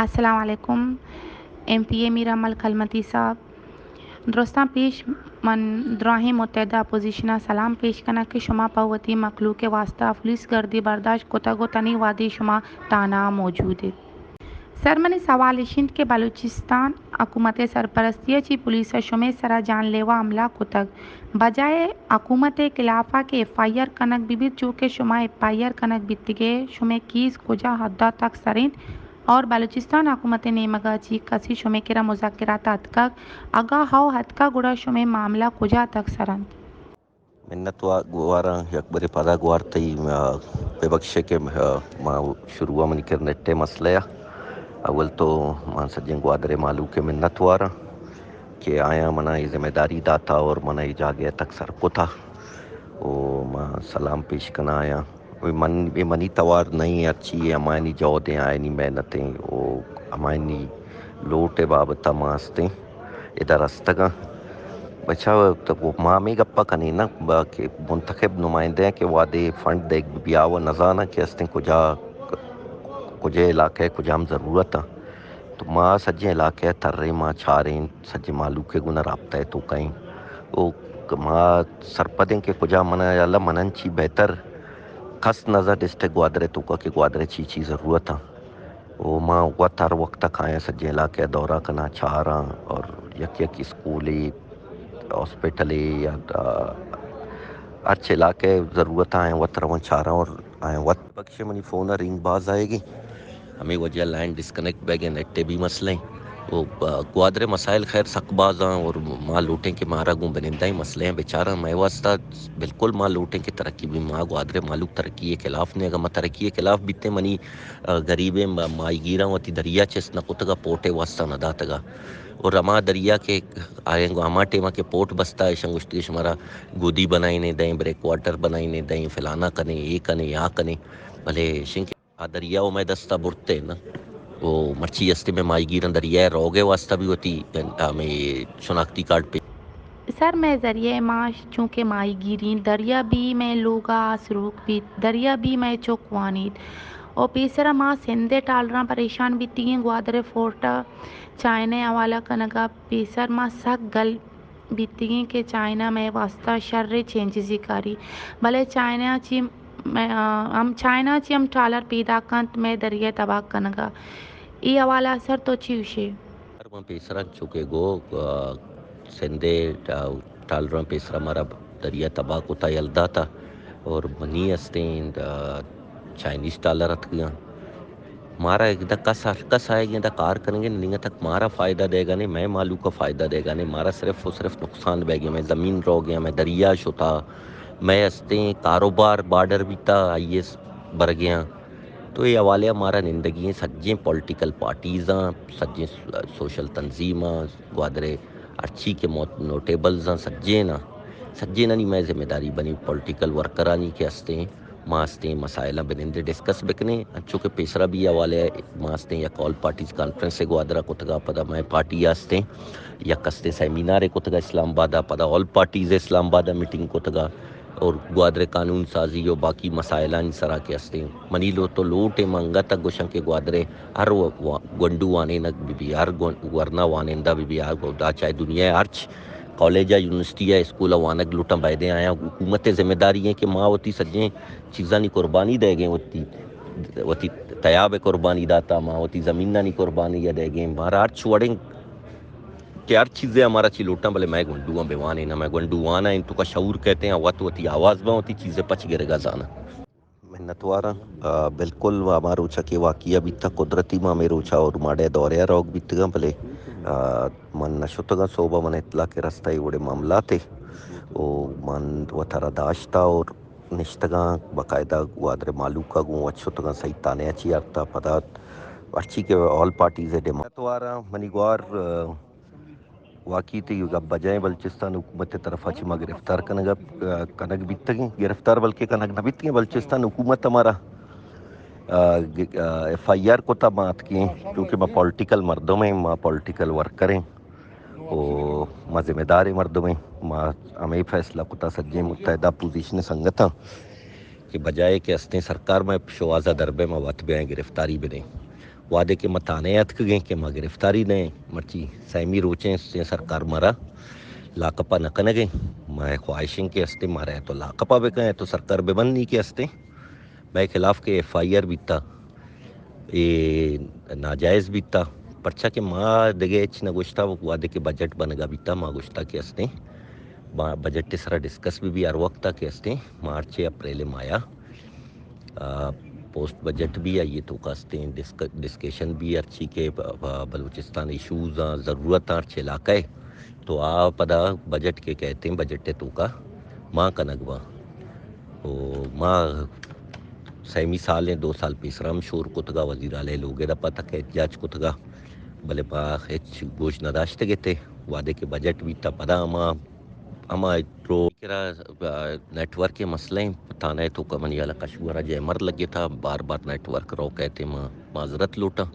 السلام علیکم، M P اے میر حمل کلمتی صاحب۔ درستاں پیش من دراہیں متحدہ اپوزیشن ءَ سلام پیش کناں کہ شما پہ وتی مخلوق ءِ واستہ پولیس گردی برداشت کتگ ءُ تنی وھدی شما تھانہ ءَ موجود ات۔ سر، منی سوال اش انت کہ بلوچستان حکومت ءِ سرپرستی ءَ چی پولیس ءَ شمئے سرا جان لیوا حملہ کتگ، بجائے حکومت ءِ خلاف ءَ کہ ایف آئی آر کنگ بہ بیت، چو کہ شما ایف آئی آر کنگ بیتگ ئے، شمئے کیس کجا حد ءَ تک سر انت؟ اور بلوچستان حکومت ءِ نیمگ ءَ چی کسی شمئے کرا مذاکرات ءَ اتکگ؟ اگاں ہو اتکگ، گڑا شمئے معاملہ کجا تک سر انت؟ منت وا-، گواراں، یک برے پدا گوار تئی، آ، ببخشے کہ، آ، ما شروع ءَ منی کر نیٹ ءِ مسئلہ ءَ۔ اول تو من سجیں گوادر ءِ مہلوک ءِ منت واراں کہ آیاں منا اے ذمہ داری داتا اور منا اے جاگہ ءَ تک سر کتا۔ او ما سلام پیش کناں آیاں۔ اے من، اے منی توار نہ ایں، ہرچی اے ہمایانی جہد ایں، آیانی محنت ایں، او ہمایانی لوٹ ءِ بابت ءَ ما ہستیں ادا رستگاں۔ بچا تو ما ہمے گپ ءَ کنیں نا، با کہ منتخب نمائندہ کہ وہدے فنڈ دیگ بہ بیا و نزاناں کہ ہستیں کجا، کجا علاقہ ءِ کجام ضرورت ایں۔ تو ما سجیں علاقہ ءَ تریں، ما چاریں، سجیں مہلوک ءِ گونا رابطہ ءِ توکا ایں۔ او ما سرپدیں کہ کجا منا یلا منن چی بہتر کس نزا ڈسٹرکٹ گوادر ءِ توکا کہ گوادر ءِ چی چی ضرورت ایں۔ او ما وت ہر وقت ءَ کایاں، سجیں علاقہ ءَ دورہ کناں، چاراں اور یک یک اسکولے، ہاسپٹلے یا، آ، ہرچ علاقہ ءِ ضرورت ایں، آیاں وت رواں چاراں اور آیاں وت۔ بخشے منی فون ءَ رنگ باز آئیگی، ہمے وجہ لائن ڈسکنیکٹ بیگ ءِ، نیٹ ءِ بھی مسئلہ ایں۔ او، آ، گوادر ءِ مسائل خیر سک باز ایں اور ما لوٹیں کہ مارا گوں بنندہ ایں مسئلہ ایں بچاراں۔ مئے واستہ بالکل ما لوٹیں کہ ترقی بی، ما گوادر ءِ مہلوک ترقی ءِ خلاف نہ ایں۔ اگاں ما ترقی ءِ خلاف بیتیں، منی، آ، غریبیں ما-، ماہیگیراں وتی دریا چست نہ کتگا، پورٹ ءِ واستہ نہ داتگا۔ اور ہما دریا کہ آیاں گوں ہما ٹائم ءَ کہ پورٹ بستا، ایشاں گوشتی کہ شمارا گودی بنائینے دئیں، بریک واٹر بنائینے دئیں، فلانا کنیں، اے کنیں، آ کنیں۔ بلے ایشیں کہ آ دریا و مئے دستا برتے نا۔ او مرچی ہستے مئے ماہیگیراں دریا ءَ روگ ءِ واستہ بھی وتی ہمے شناختی کارڈ پہ۔ سر، مئے ذریعہ معاش چونکہ ماہیگیری ایں، دریا بھی مئے لوگا آسروک بیت، دریا بھی مئے چک وانیت۔ او پیسرا ما سندھ ءِ ٹالراں پریشان بیتگیں، گوادر ءِ فورٹ ءَ چائنا ءِ حوالہ کنگا پیسر ما سک گل بیتگیں کہ چائنا مئے واستہ شریں چینجزے کاری، بلے چائنا چی مئے، آ، ہم چائنا چی ہم ٹالر پیداک کنت مئے دریا ءِ تباہ کنگا۔ اے حوالہ ءَ سر تو چی گوشے؟ سر من پیسرا چو کہ گو، آ، سندھ ءِ ٹا-، ٹالراں پیسرا مارا دریا ءِ تباہ کتا، یل داتا اور منی ہستیں، آ، چائنیز ٹالر اتکگاں۔ مارا ادا کس، ہر کس آئیگیں ادا کار کنگے، ننگا تک مارا فائدہ دیگا نے، مئے مہلوکا فائدہ دیگا نے، مارا صرف و صرف نقصان بیگے، مئے زمین روگے، مئے دریا شتا، مئے ہستیں کاروبار بارڈر بیتا، آئی ایس برگیاں۔ تو اے حوالے ءَ مارا نندگی ایں، سجیں پولیٹیکل پارٹیزاں، سجیں سوشل تنظیماں، گوادر ءِ ہرچی کہ مو-، نوٹیبلزاں، سجیناں، سجینانی مئے ذمہ داری بنی، پولیٹیکل ورکرانی کہ ہستیں، ما ہستیں مسائلاں بنندے ڈسکس بکنیں، انچو کہ پیسرا بھی حوالے ءَ ما ہستیں یک آل پارٹیز کانفرنس ءِ گوادر ءَ کتگا، پدا مئے پارٹی ءَ ہستیں یک ہستیں سیمینارے کتگا اسلام آباد ءَ، پدا آل پارٹیز اسلام آباد ءَ میٹنگ کتگا اور گوادر ءِ قانون سازی و باقی مسائلانی سرا کہ ہستیں۔ منی لوٹ و لوٹ ایں، من انگت گوشاں کہ گوادر ءِ ہر و-، و-، گونڈو وانینگ بہ بی، ہر گون-، ورنا وانندہ بہ بی، ہر گونڈا چاہے دنیا ءِ ہرچ کالج ءَ، یونیورسٹی ءَ، اسکول ءَ وانگ لوٹاں، بایدیں آیاں حکومت ءِ ذمہ داری ایں کہ ما وتی سجیں چیزانی قربانی دئیگیں، وتی، وتی تیاب ءِ قربانی داتا، ما وتی زمینانی قربانی ءَ دئیگیں، مارا ہرچ وڑیں کہ ہر چیزے ہمارا چی لوٹاں، بلے مئے گونڈواں بہ وانیناں، مئے گونڈو واناں، انتوکا شعور کئیت ایں، وت وتی آواز باں، وتی چیزے پچ گرگا زاناں۔ منتواراں۔ آ، بالکل ہما روچا کہ واقعہ بیتا قدرتی ما ہمے روچا اور ماڑے دورے ءَ روگ بیتگاں، بلے، آ، من نہ شتگاں، صوبہ من اطلاع کہ رستہ اے وڑیں معاملاتے او من وتارا داشتا اور نشتگاں، باقاعدہ گوادر ءِ مہلوکا گوں وت شتگاں، سعید تھانہ ءَ چی آرتا، پدا ہرچی کہ آل پارٹیز ءِ ڈیمانڈ۔ منتواراں، منی گوار، آ، واقعی تئی گپ بجائیں، بلوچستان حکومت ءِ طرفا چہ ما گرفتار کنگ ءَ، کنگ بیتگیں، گرفتار بلکہ کنگ نہ بیتگیں، بلوچستان حکومت ءَ مارا، آ، گ-، آ، ایف آئی آر کتا، ما اتکیں، چونکہ ما پولیٹیکل مردم ایں، ما پولیٹیکل ورکر ایں، او ما ذمہ داریں مردم ایں، ما ہمے فیصلہ کتا سجیں متحدہ اپوزیشن سنگتاں کہ بجائے کہ ہستیں سرکار مئے شوہازا در بئے، ما وت بیائیں گرفتاری بدیں۔ وہدے کہ ما تھانہ ءَ اتکگیں کہ ما گرفتاری دئیں، مرچی سیمی روچیں سرکار مارا لاکپا نہ کنگیں۔ مئے خواہشیں کہ استیں مارا تو لاکپا بکن، تو سرکار ببند نی کہ استیں مئے خلاف کہ ایف آئی آر بیتا، اے ناجائز بیتا۔ پرچا کہ ما دگہ ہچ نہ گوشتا، وہدے کہ بجٹ بنگا بیتا، ما گوشتا کہ استیں با-، بجٹ سرا ڈسکس بہ بی ہر وقت کہ استیں مارچ اپریل مایا آ، پوسٹ بجٹ بی آئی توکا استیں، ڈسک-، ڈسکشن بی ہرچی کہ ب-، ب-، بلوچستان ایشوز آں، ضرورت آں ہرچ علاقہ ءِ، تو آ پدا بجٹ کہ کئیت ایں، بجٹ ءِ توکا مان کنگ باں۔ او ما سیمی سال ایں، دو سال پیسرا ہم شور کتگا، وزیر اعلی لوگ ءِ دپا تک احتجاج کتگا، بلے ما ہچ گوش نہ داشتگ ات۔ وہدے کہ بجٹ بیتا پدا ہما ہما رو کرا، آ، نیٹ ورک ءِ مسئلہ ایں۔ تھانہ ءِ توکا منی ہیالا کشور ءَ جیمر لگتا، بار بار نیٹ ورک رو کئیت ایں، ما معذرت لوٹاں۔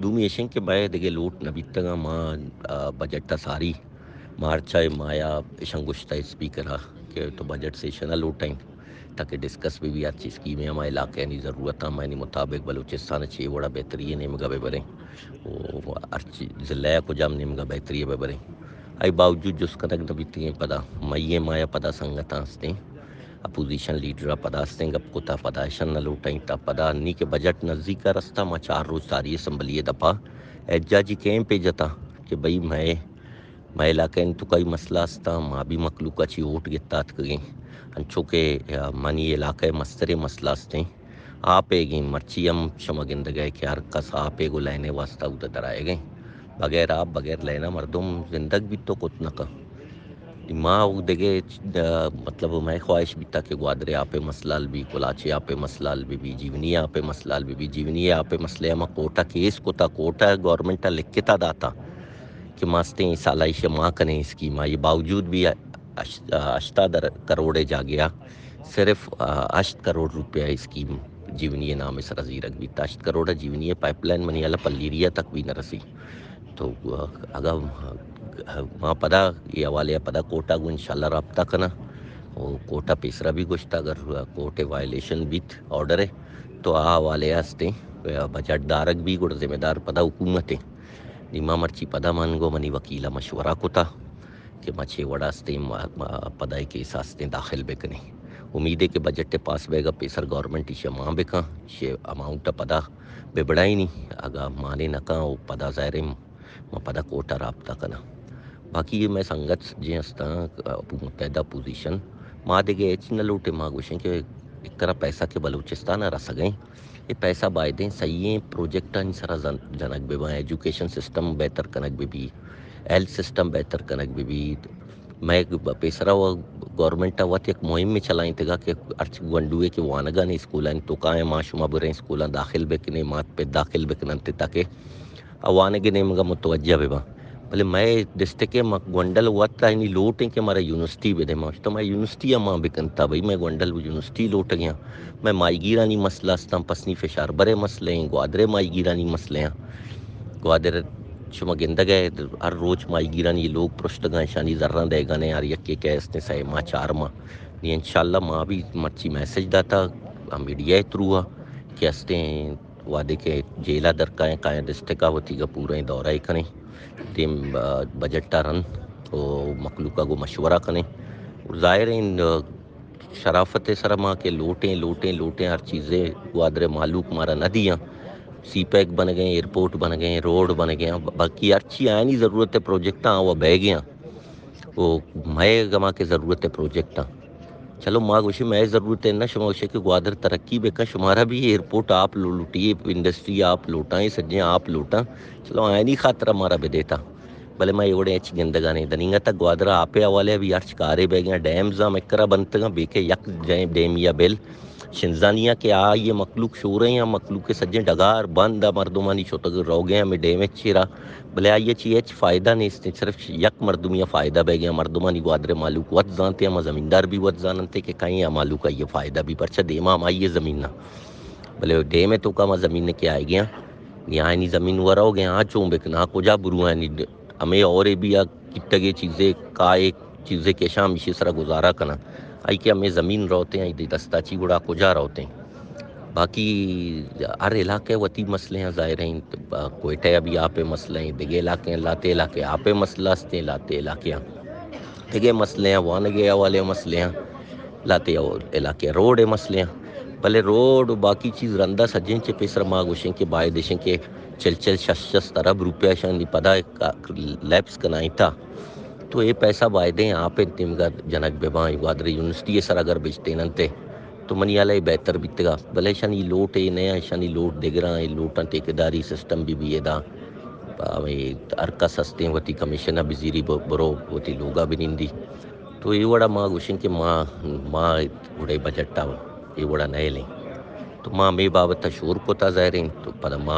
دومی ایشیں کہ مئے دگہ لوٹ نہ بیتگاں، ما، آ، بجٹ ءَ ساری مارچ ءِ مایا ایشاں گوشتا اسپیکر ءَ کہ تو بجٹ سیشن ءَ لوٹیں تاکہ ڈسکس بہ بی ہرچی اسکیمیں ہما علاقہ آنی ضرورت آں، ہمایانی مطابق بلوچستان ءَ چے وڑا بہتری ءِ نیمگا بہ بریں۔ و ہرچی ضلع ءَ کجام نیمگا بہتری ءَ بہ بریں۔ آئی باوجود جست کنگ نہ بیتگیں۔ پدا مئی ءِ مایا پدا سنگتاں استیں، اپوزیشن لیڈر ءَ پدا استیں گپ کتا، پدا ایشاں نہ لوٹائینتا۔ پدا نی کہ بجٹ نزیک ءَ رستا، ما چار روچ ساری اسمبلی ءِ دپا احتجاجی کیمپے جتا کہ بھئی مئے، مئے علاقہ ءِ انتہائی مسئلہ استاں، ما بھی مخلوق ءَ چی ووٹ گتا اتکگیں، انچو کہ، آ، منی علاقہ ءِ مستریں مسئلہ استیں۔ آپ ءِ گیں، مرچی ہم شما گندگ ءَ کہ ہر کس آپ ءِ گوں لائن ءِ واسطہ اودا درآیگ ءَ۔ بغیر آپ، بغیر لائن ءَ مردم زندگ بیت تو کت نہ کن۔ ما او دگہ چ-، آ، مطلب مئے خواہش بیتا کہ گوادر ءِ آپ ءِ مسئلہ حل بی، کلاچ ءِ آپ ءِ مسئلہ حل بہ بی، جیونی ءِ آپ ءِ مسئلہ حل بہ بی، جیونی ءِ آپ ءِ مسئلہ ءَ ما کورٹ ءَ کیس کتا، کورٹ ءَ گورنمنٹ ءَ لکھتا داتا کہ ما استیں سال ءَ ایشی ءَ ما کنیں اسکیم ءَ، آئی باوجود بھی ہشت-، ہشتاد کروڑ ءِ جاگہ ءَ صرف، آ، ہشت کروڑ روپیہ اسکیم جیونی ءِ نام ءِ سرا زیرگ بیت۔ ہشت کروڑ ءِ جیونی ءِ پائپ لائن منی ہیال ءَ پلیری ءَ تک بھی نہ رسی۔ تو، آ، اگاں ما پدا اے حوالے ءَ پدا کورٹ ءَ گوں انشاءاللہ رابطہ کناں۔ او کورٹ ءَ پیسرا بھی گوشتا اگر کورٹ ءِ وائلیشن بیت آرڈر ءِ تو آ حوالے ءَ استیں بجٹ دارگ بھی گڑا ذمہ دار پدا حکومت ایں۔ نی ما مرچی پدا من گوں منی وکیل ءَ مشورہ کتا کہ ما چے وڑا استیں، ما، ما پدا اے کیس ءَ استیں داخل بکنیں۔ امید ہے کہ بجٹ ءِ پاس بیگ ءَ پیسر گورنمنٹ ایشی ءَ مان بکن، ایشی اماؤنٹ ءَ پدا ببڑائینی، اگاں مانے نہ کن او پدا ظاہر ہے ما پدا کورٹ ءَ رابطہ کناں۔ باقی اے مئے سنگت سجیں استاں، اپو متحدہ اپوزیشن، ما دگہ ہچ نہ لوٹیں، ما گوشیں کہ اے کرا پیسہ کہ بلوچستان ءَ رسگ ءَ ایں، اے پیسہ بایدیں صحیحیں پروجیکٹانی سرا زن-، جنگ بہ باں، ایجوکیشن سسٹم بہتر کنگ بہ بی، ہیلتھ سسٹم بہتر کنگ بہ بی۔ مئے گ-، پیسرا و گورنمنٹ ءَ وت یک مہمے چلائینتگا کہ ہرچ گونڈوے کہ وانگا نے اسکولانی توکا ایں، ما شما بریں اسکولاں داخل بکنیں، مات پت داخل بکننت تاکہ آ وانگ ءِ نیمگ ءَ متوجہ بہ باں۔ بلے مئے ڈسٹرکٹ ءِ مک-، گونڈل وت آیانی لوٹ ایں کہ مارا یونیورسٹی بدے۔ ما گوشت، مئے یونیورسٹی ءَ ما بکنتا بھئی، مئے گونڈل یونیورسٹی لوٹگ ءَ ایں۔ مئے ماہیگیرانی مسئلہ استاں، پسنی فشاربر ءِ مسئلہ ایں، گوادر ءِ ماہیگیرانی مسئلہ ایں۔ گوادر شما گندگ ءَ ہر روچ ماہیگیرانی لوگ پرشتگ ءَ، اشانی زراں دئیگ ءَ نہ ایں، ہر یکے کہ استیں سئے ماہ چار ماہ۔ نی انشاءاللہ ما بھی مرچی میسج داتا میڈیا ءِ تھرو ءَ کہ استیں وہدے کہ جیل ءَ در کائیں، کائیں ڈسٹرکٹ ءَ وتی گپ پوریں دورہ ءَ کنیں، دیم، آ، بجٹ ءَ رند و مخلوق ءَ گوں مشورہ کنیں۔ ظاہر ایں، آ، شرافت ءِ سرا ما کہ لوٹیں، لوٹیں، لوٹیں، ہر چیزے گوادر ءِ مہلوک مارا نہ دیاں۔ سی پیک بنگیں، ایئرپورٹ بنگیں، روڈ بنگیں، باقی ہرچی آیانی ضرورت ءِ پروجیکٹاں آ و بیگیاں۔ او مئے گما کہ ضرورت ءِ پروجیکٹاں۔ چلو ما گوشیں مئے ضرورت ءِ نہ، شما گوشے کہ گوادر ترقی بکن، شمارا بھی ایئرپورٹ آپ لو-، لوٹی، انڈسٹری آپ لوٹاں، اے سجیں آپ لوٹاں۔ چلو آیانی خاطرا مارا بدیتا۔ بلے ما اے وڑیں ہچ گندگا نیں۔ دنیگا تک گوادر ءِ آپ ءِ حوالے ءَ بھی ہرچ کارے بیگیں، ڈیمز ہم اکرا بنتگاں، بیکہ یک ڈیم-، ڈیمی ءَ بل شنزانی ءَ کہ آئی ءَ مخلوق شوریں، آ مخلوق ءِ سجیں ڈگار بند، آ مردمانی شتگ روگیں ہمے ڈیم ءِ چیرا۔ بلے آئی ءَ چی ہچ فائدہ نیست، صرف یک مردمی ءَ فائدہ بیگیں، مردمانی گوادر ءِ مہلوک وت زانتے، ہما زمیندار بھی وت زاننتے کہ کئیں آ مہلوک آئی ءَ فائدہ بھی، پرچہ دیما ہمائی ءِ زمین ءَ۔ بلے ڈیم ءِ توکا ہما زمین کہ آئیگیں، نی آیانی زمین ءَ روگیں، آ چون بکن، آ کجا برو آیانی ڈ-، ہمے اور بھی آ کٹگے چیزے کائے چیزے کہ شام ایشی سرا گزارہ کناں۔ آئی کہ ہمے زمین روتیں، آئی دستا چی گڑا کجا روتیں؟ باقی ہر علاقہ وتی مسئلے ہیں، ظاہر ہیں، کوئٹہ بھی آپ مسئلے ہیں، دگہ علاقے ہیں، لاتے علاقے آپ مسئلہ ہستے ہیں، لاتے علاقے ہیں، دگہ مسئلے ہیں، وانگے حوالے مسئلے ہیں، لاتے علاقے روڈ مسئلے ہیں۔ بلے روڈ و باقی چیز رندا سجیں چے پیسر ما گوشیں کہ باید اشیں کہ چل چل شش شش ارب روپیہ شانی پدا لیپس کنائیں تا، تو اے پیسہ بایدیں آپ نیمگا جنگ بہ باں، گوادر یونیورسٹی سر اگر بجتین انتے تو منی حال ء بہتر بیتگا، بلے ایشانی لوٹ اے نہ، ایشانی لوٹ دگراں، اے لوٹاں ٹھیکیداری سسٹم بہ بی ادا، ہمے ہر کس ہستیں وتی کمیشن ء بزیری، ب-، برو وتی لوگا بنندی۔ تو اے وڑا ما گوشیں کہ ما، ما گڑے بجٹ ء اے وڑا نہ لیں۔ تو ما ہمے بابت ء شور کتا، ظاہریں تو پدا ما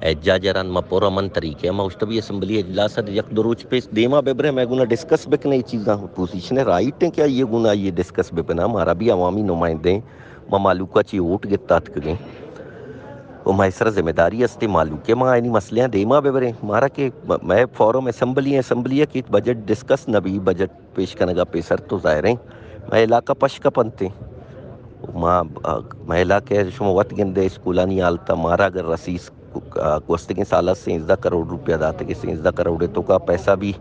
احتجاج ء رند ما پر امن طریقے ء ما گوشتہ بی اسمبلی اجلاس ء یک دو روچ پیش دیما ببرے، مئے گونا ڈسکس بکنے اے چیزاں، اپوزیشن ء رائٹ ہیں کہ آئی ء گونا آئی ء ڈسکس ببنا، مارا بھی عوامی نمائندے ہیں، ما مالوک ء چی ووٹ گتا اتکگیں و مئے سرا ذمہ داری است مالوک ء ما آئینی مسئلے دیما ببریں۔ مارا کہ م-، مئے فورم اسمبلی، اسمبلی ء کہ بجٹ ڈسکس نہ بی، بجٹ پیش کنگا پیسر تو ظاہریں مئے علاقہ پش کپنتیں۔ ما، مئے علاقہ شما وت گندے اسکولانی حالت ء، مارا اگر رسیس گوستگیں سال ء سیزدہ کروڑ روپیہ داتگیں، سیزدہ کروڑ ء توکا پیسہ بھی،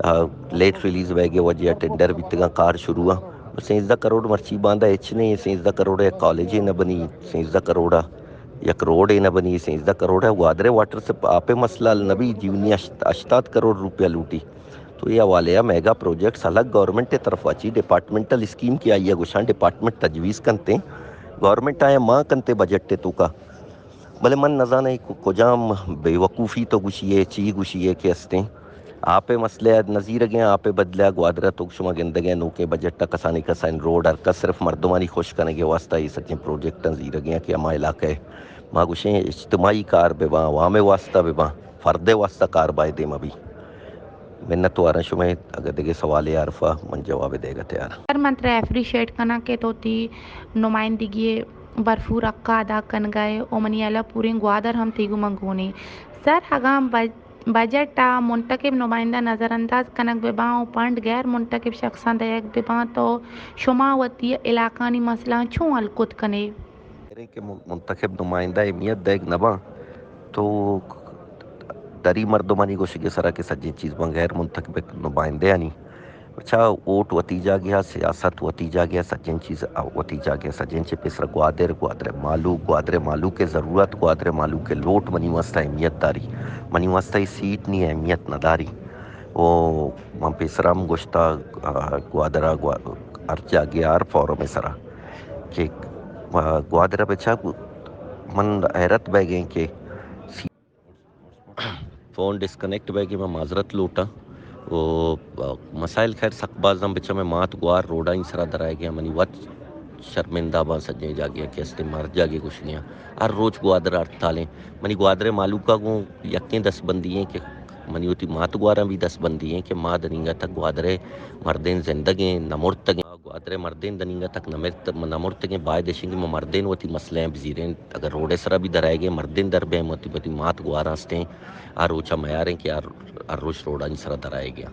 آ، لیٹ ریلیز بیگ ء وجہ ء ٹینڈر بیتگاں، کار شروع ء۔ سیزدہ کروڑ مرچی باندا ہچ نہیں، سیزدہ کروڑ ء کالجے نہ بنی، سیزدہ کروڑ ء یک روڈے نہ بنی، سیزدہ کروڑ ء گوادر ء واٹر سپ-، آپ ء مسئلہ حل نہ بی، جیونی ہشت-، ہشتاد کروڑ روپیہ لوٹی۔ تو اے حوالے ء میگا پروجیکٹس الگ گورنمنٹ ء طرف ء چی ڈپارٹمنٹل اسکیم کہ آئی ء گوشاں ڈپارٹمنٹ تجویز کنتیں، گورنمنٹ آیاں مان کنتیں بجٹ ء توکا۔ بلے من نزاناں اے ک-، کجام بے وقوفی تو گوشی ئے، چی گوشی ئے کہ استیں۔ آپ ء مسئلہ ء نزیرگیں، آپ ء بدلہ ء گوادر ء تو شما گندگیں نوکیں بجٹ ء کسانی کسانی روڈ ہر کس صرف مردمانی خوش کنگ ء واسطہ اے سجیں پروجیکٹاں زیرگیں کہ ہما علاقہ ء ما گوشیں اجتماعی کار بہ باں، عوام ء واسطہ بہ باں، فرد ء واسطہ کار بایدے مہ بی۔ منت واراں شمئے، اگہ دگہ سوالے آرفا من جواب دیگا تیار آں۔ سر، من ترا اپریشیٹ کناں کہ تو تی نمائندگی بھرپور حق ادا کنگا ئے و منی ہیالا پوریں گوادر ہم تی گوما گونیں۔ سر، اگاں بج-، بجٹ ء منتخب نمائندہ نظر انداز کنگ بہ باں و فنڈ غیر منتخب شخصاں دئیگ بہ باں تو شما وتی علاقانی مسئلہاں چون حل کت کن ئے؟ اگریں کہ من-، منتخب نمائندہ اہمیت دئیگ نہ باں تو دری مردمانی گوشگ ء سرا کہ سجیں چیز باں غیر منتخب نمائندہانی چا ووٹ وتی جاگہ ء، سیاست وتی جاگہ ء، سجیں چیز وتی جاگہ ء، سجیں چہ پیسر گوادر، گوادر ء مالوک، گوادر ء مالوک ء ضرورت، گوادر ء مالوک ء لوٹ منی واسطہ اہمیت داری، منی واسطہ اے سیٹ نی اہمیت نہ داری۔ او من پیسر ہم گوشتا، آ، گوادر ء گوا-، ہر جاگہ ء ہر فورم ء سرا کہ، آ، گوادر ء بچا من حیرت بہ گئیں کہ فون ڈسکنیکٹ بئے کہ من معذرت لوٹاں۔ و مسائل خیر سک باز اں، بچہ مئے مات گوار روڈانی سرا درائیگیاں، منی وت شرمندہ باں سجیں جاگہاں کہ استیں، ما ہر جاگہ گوشگیاں۔ ہر روچ گوادر ہڑتالیں۔ منی گوادر مالوکا گوں یکیں دست بندی ایں کہ منی وتی مات گواراں بھی دست بندی ایں کہ ما دنینگا تک گوادر مردین زندگیں، نہ مرتگیں۔ گوادر ء مردین دنینگا تک نہ مرت-، نہ مرتگیں، باید اشیں کہ ما مردین وتی مسئلہ ء بزیریں، اگر روڈ ء سرا بھی درائیگیں، مردین در بیں، وتی، وتی مات گوار ہستیں، آ روچا میاریں کہ آ ہر روچ روڈانی سرا درائیگیں۔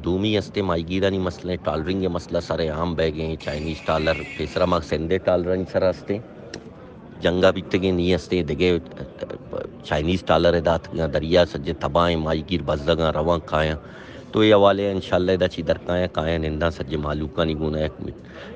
دومی ہستیں ماہیگیرانی مسئلہ، ٹالرنگ ء مسئلہ سر عام بہ گئیں، چائنیز ٹالر، پیسرا ما سندھ ء ٹالرانی سرا ہستیں۔ جنگا بیتگیں نی ہستیں، دگہ چائنیز ٹالر ء داتگاں، دریا سجیں تباہیں، ماہیگیر بزگاں، رواں کایاں۔ تو اے حوالے ء انشاءاللہ ادا چی درکایاں، کایاں ننداں سجیں مالوکانی گون ء یک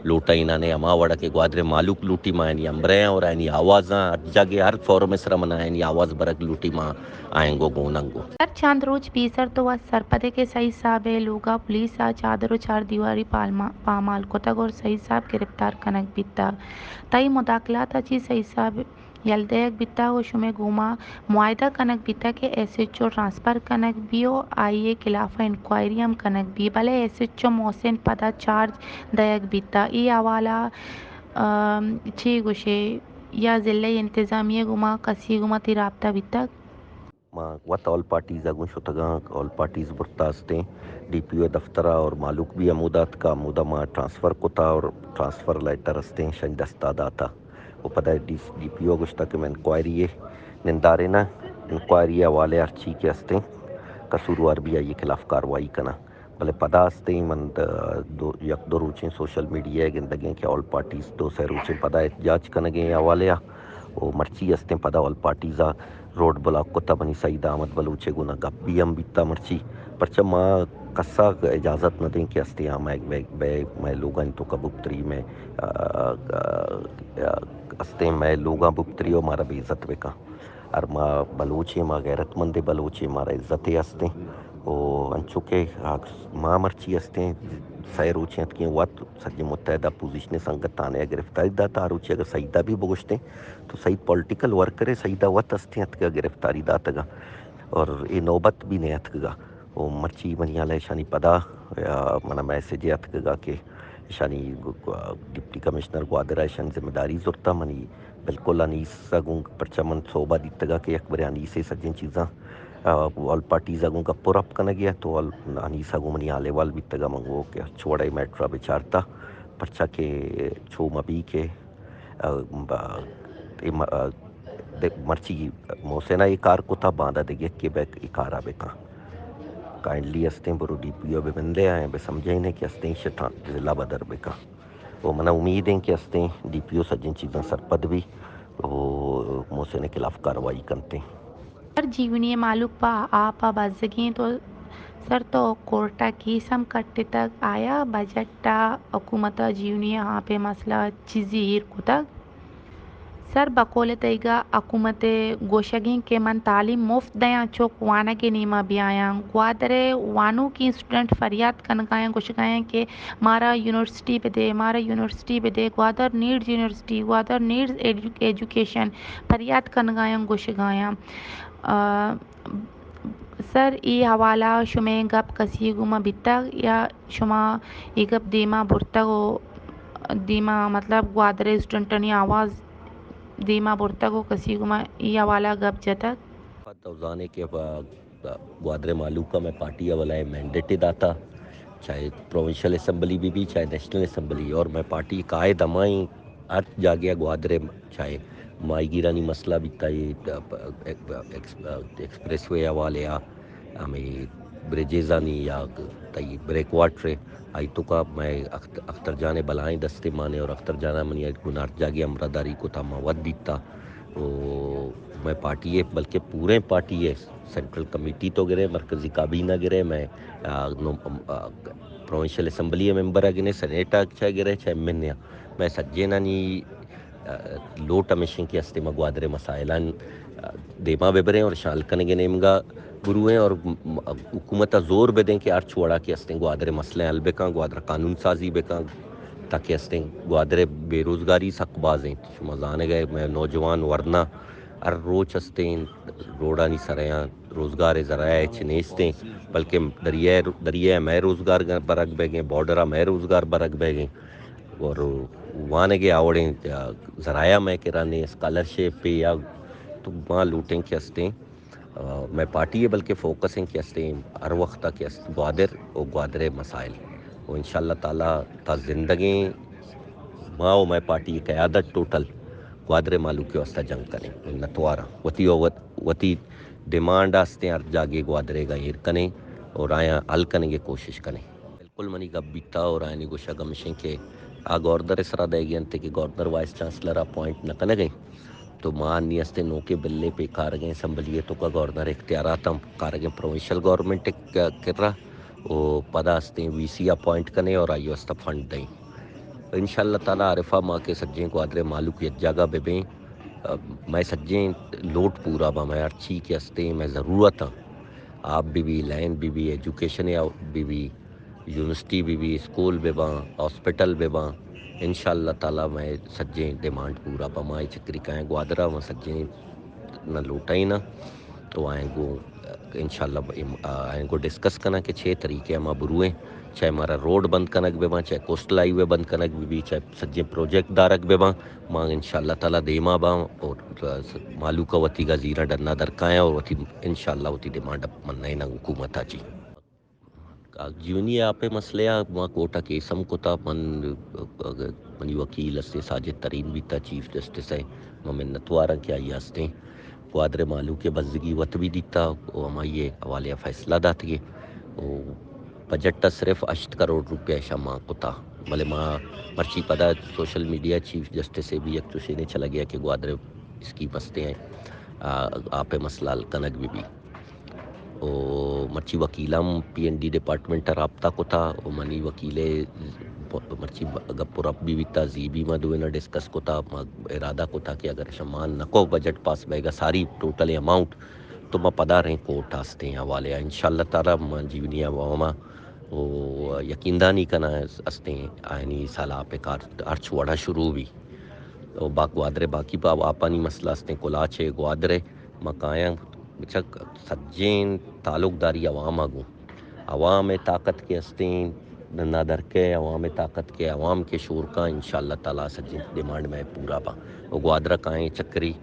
لوٹائینانے ہما وڑا کہ گوادر ء مالوک لوٹی ما آیانی ہمبراہ آں اور آیانی آوازاں ہر جاگہ ہر فورم ء سرا من آیانی آواز برگ لوٹی ما آیانگو گونانگو۔ سر، چند روچ پیسر تو وت سرپدے کہ سعید صاحب ء لوگا پولیس ء چادر و چار دیواری پالما-، پامال کتگ اور سعید صاحب گرفتار کنگ بیتگ۔ تئی مداخلات ء چی سعید صاحب یل دئیگ بیتگ و شمئے گوما معاہدہ کنگ بیتگ کہ ایس ایچ او ٹرانسفر کنگ بی و آئی ء خلاف ء انکوائری ہم کنگ بی، بلے ایس ایچ او محسن پدا چارج دئیگ بیتگ۔ اے حوالہ ء، ام، چے گوشے یا ضلعی انتظامیہ گوما کسی گوما تی رابطہ بیتگ؟ ما وت آل پارٹیز ء گوں شتگاں، آل پارٹیز برتا استیں، ڈی پی او دفتر ء اور مالوک بھی ہمودا اتکا، ہمودا ما ٹرانسفر کتا اور ٹرانسفر لیٹر استیں، شنی دستا داتا۔ و پدا ڈی، ڈی پی او گوشتا کہ من انکوائری ء ننداریناں، انکوائری ء حوالے ہرچی کہ استیں قصوروار بھی آئی خلاف کاروائی کناں۔ بلے پدا استیں من د-، دو، یک دو روچیں سوشل میڈیا ءَ گندگیں کہ آل پارٹیز دو سئے روچیں پدا احتجاج کنگیں حوالے ءَ، او مرچی استیں پدا آل پارٹیز ءَ روڈ بلاک کتا، منی سعید احمد بلوچ ءِ گونا گپ بھی ہم بیتا مرچی، پرچہ ما کسا اجازت نہ دیں کہ استیں آ مئے، مئے، مئے، مئے لوگانی توکا بپتری، مئے، آ، آ، آ، استیں مئے لوگاں بپتری و مارا بے عزت بکن۔ ہر ما بلوچیں، ما غیرت مندیں بلوچیں، مارا عزتے ہستیں۔ و انچو کہ ما مرچی ہستیں، سئے روچیں اتکیں وت سجیں متحدہ اپوزیشن سنگتانے گرفتاری داتا، آ روچی اگر سعیدہ بھی بگوشتیں تو سعید پولیٹیکل ورکرے، سعیدہ وت ہستیں اتکا گرفتاری داتگا اور اے نوبت بھی نہ اتکگا۔ و مرچی منی حال ایشانی پدا، آ، منا میسج اتکگا کہ ایشانی گو-، گو-، ڈپٹی کمشنر گوادر ءَ ایشانی ذمہ داری زرتا۔ منی بالکل انیس ءَ گوں، پرچہ من صوبہ دیتگا کہ یک برے انیس ءَ سجیں چیزاں، آ، آل پارٹیز ءَ گوں گپ و رپ کنگی ءَ، تو آل-، انیس ءَ گوں منی حال احوال بیتگا، من گوں کہ ہرچ وڑ ءَ میٹر ءَ بچارتا، پرچہ کہ چو مبی کہ، آ، با-، اے م-، آ، دے-، مرچی محسن ءَ اے کار کتا، باندا دگہ یکے بہ اے کار ءَ بکن۔ کائنڈلی استیں برو ڈی پی او بہ بندے آئیں، بہ سمجھائینے کہ استیں شتاں ضلع بدر بکن۔ و منا امید ایں کہ استیں ڈی پی او سجیں چیزاں سرپد بی و محسن ءِ خلاف کاروائی کنتیں۔ سر، جیونی ءِ مہلوک پہ آپ ءَ بزگیں، تو سر تو کورٹ ءَ کیس ہم کٹتگ، آیا بجٹ ءَ حکومت ءَ جیونی ءِ آپ ءِ مسئلہ چیزے ایر کتگ؟ سر، بقول تئیگا حکومت ءِ گوشگیں کہ من تعلیم مفت دیاں، چک وانگ ءِ نیما بیایاں۔ گوادر ءِ وانوکیں اسٹوڈنٹ فریاد کنگایاں، گوشگایاں کہ مارا یونیورسٹی بدے، مارا یونیورسٹی بدے۔ گوادر نیڈز یونیورسٹی، گوادر نیڈز ایجو-، ایجوکیشن، فریاد کنگایاں، گوشگایاں۔ آ، سر، اے حوالہ ءَ شمئے گپ کسی ءِ گوما بیتگ یا شما اے گپ دیما برتگ و دیما، مطلب، گوادر ءِ اسٹوڈنٹانی آواز دیما برتگ و کسی ءِ گوما اے حوالہ ءَ گپ جتگ؟ تو زانے کہ ب-، ب-، گوادر ءِ مہلوک ءَ مئے پارٹی ءَ ولا مینڈیٹ داتا، چاہے پروونشل اسمبلی بہ بی، چاہے نیشنل اسمبلی، اور مئے پارٹی قائد ہمائیں ہر جاگہ ءَ گوادر ءِ، چاہے ماہیگیرانی مسئلہ بیتا، اے ایکس-، ایکسپریس وے حوالے ءَ، ہمے بریجزانی یا تئی بریک واٹر ءِ، آئی توکا مئے اخت-، اختر جان ءِ بلاہیں دستے مانے اور اختر جان ءَ منی گوں ہر جاگہ ہمراہداری کتا، ما وت دیتا۔ او مئے پارٹی ءِ بلکہ پوریں پارٹی ءِ سینٹرل کمیٹی تو گرے، مرکزی کابینہ گرے، مئے، آ، نو-، آ، پروونشل اسمبلی ءِ ممبر ءَ گرے، سینیٹ ءَ چہ گرے، چہ ایم این اے ءَ، مئے سجینانی، آ، لوٹ ہمیش ایں کہ استیں ما گوادر ءِ مسائلاں، آ، دیما بہ بریں اور شال کنگ ءِ نیمگا برویں اور م-، م-، حکومت ءَ زور بدیں کہ ہرچ وڑا کہ استیں گوادر ءِ مسئلہ حل بکن، گوادر ءَ قانون سازی بکن، تاکہ استیں گوادر ءِ بے روزگاری سک باز ایں۔ شما زانگ ءَ مئے نوجوان ورنا ہر روچ استیں روڈانی سرا ایں، روزگار ءِ ذرائع ہچ نیستیں، بلکہ دریا، دریا ءَ مئے روزگار برگ بیگیں، بارڈر ءَ مئے روزگار برگ بیگیں، اور وانگ ءِ آوڑیں ذرائع مئے کرا نے، اسکالرشپ یا، تو ما لوٹیں کہ استیں، آ، مئے پارٹی ءِ بلکہ فوکس ایں کہ استیں ہر وقت ءَ کہ است گوادر و گوادر ءِ مسائل و انشاءاللہ تعالی تا زندگیں ما و مئے پارٹی ءِ قیادت ٹوٹل گوادر ءِ مہلوک ءِ واستہ جنگ کنیں، منت واراں۔ وتی و وت-، وتی ڈیمانڈ استیں ہر جاگے گوادر ءِ گا ایر کنیں اور آیاں حل کنگ ءِ کوشش کنیں۔ بالکل منی گپ بیتا اور آیانی گوشگ ہمیش ایں کہ آ گورنر ءِ سرا دئیگی انت کہ گورنر وائس چانسلر اپوائنٹ نہ کنگ ءَ ایں۔ تو ما انی استیں نوکیں بلے پیکارگیں، اسمبلی ءِ توکا گورنر اختیارات ہم کارگیں پروونشل گورنمنٹ ءِ ک-، کرا و پدا استیں وی سی اپوائنٹ کنیں اور آئی ءِ واستہ فنڈ دئیں۔ انشاءاللہ تعالی عارفہ ما کہ سجیں گوادر ءِ مہلوک یک جاگہ بہ بیں، آ، مئے سجیں لوٹ پورا باں، مئے ہرچی کہ استیں مئے ضرورت ایں، آپ بہ بی، لین بہ بی، ایجوکیشن ءِ بہ بی، یونیورسٹی بہ بی، اسکول بہ باں، ہاسپٹل بہ باں، انشاءاللہ تعالی مئے سجیں ڈیمانڈ پورا باں۔ ما اے چکری کائیں گوادر ءَ، ما سجیں نہ لوٹائیناں تو آیاں گوں انشاءاللہ ام-، آیاں گوں ڈسکس کناں کہ چے طریقے ءَ ما برویں، چاہے مارا روڈ بند کنگ بہ باں، چاہے کوسٹل ہائی وے بند کنگ بہ بی، چاہے سجیں پروجیکٹ دارگ بہ باں، ما انشاءاللہ تعالی دیما باں اور مہلوک ءَ وتیگا زیراں ڈنا درکایاں اور وتی انشاءاللہ وتی ڈیمانڈ منائیناں حکومت ءَ چی۔ کاک جیونی ءِ آپ ءِ مسئلہ ءَ ما کورٹ ءَ کیس ہم کتا، من، منی وکیل استیں ساجد ترین بیتا چیف جسٹس ءِ، ما منتواراں کہ آئی ءَ استیں گوادر ءِ مہلوک ءِ بزگی وت بھی دیتا و ہمائی ءِ حوالے ءَ فیصلہ داتگے و بجٹ ءَ صرف ہشت کروڑ روپیہ شما کتا، بلے ما مرچی پدا سوشل میڈیا چیف جسٹس ءَ بھی یک چوشینے چلگیا کہ گوادر اسکیم ہستے ہیں، آ، آپ ءِ مسئلہ حل کنگ بھی بھی۔ او مرچی وکیلاں پی این ڈی ڈپارٹمنٹ ءَ رابطہ کتا، او منی وکیل ءَ مرچی گپ و رپ بھی بیتا، زی بھی ما دوینا ڈسکس کتا، ما ارادہ کتا کہ اگر شما نکو بجٹ پاس بیگا ساری ٹوٹل اماؤنٹ تو ما پدا رہیں کورٹ ءَ ہستیں حوالے ءَ۔ انشاءاللہ تعالی ما جیونی عوام ءَ او یقین دانی کناں ہستیں آئینی سال آپ ءِ کار ہرچ وڑا شروع بھی۔ او با گوادر ءِ باقی با آپانی مسئلہ ہستیں، کلاچ ءِ گوادر ءِ ما کایاں چک سجیں تعلقداری عوام ءَ گوں۔ عوام ءِ طاقت کہ ہستیں نادرکے، عوام ءِ طاقت کہ عوام کہ شور کاں، انشاءاللہ تعالی سجیں ڈیمانڈ مئے پورا باں۔ او گوادر ءَ کائیں چکری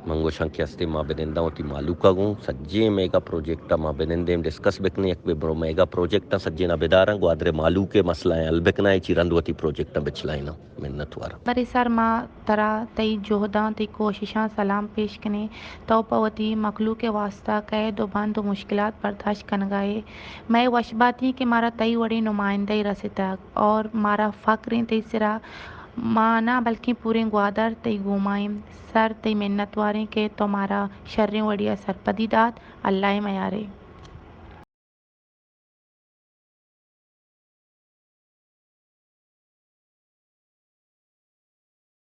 من گوشاں کہ ہستیں ما بننداں وتی مالوک ءَ گوں، سجیں میگا پروجیکٹ ءَ ما بنندیں، ڈسکس بکنیں، یک بے برو میگا پروجیکٹاں سجیں ءَ بداراں، گوادر ءِ مالوک ءِ مسئلہ ءَ حل بکناں، چی رند وتی پروجیکٹاں بچلائیناں۔ منت وار۔ برے سر، ما ترا تئی جہداں، تئی کوششاں سلام پیش کنیں۔ تو پہ وتی مخلوق ءِ واسطہ قید و بند و مشکلات برداشت کنگا ئے۔ مئے وش باتیں کہ مارا تئی وڑیں نمائندہ رستگ اور مارا فخر ایں تئی سرا۔ ما نہ بلکیں پوریں گوادر تئی گوما ایں۔ سر، تئی منت واریں کہ تو مارا شریں وڑیا سرپدی دات۔ اللہ ءِ میارے۔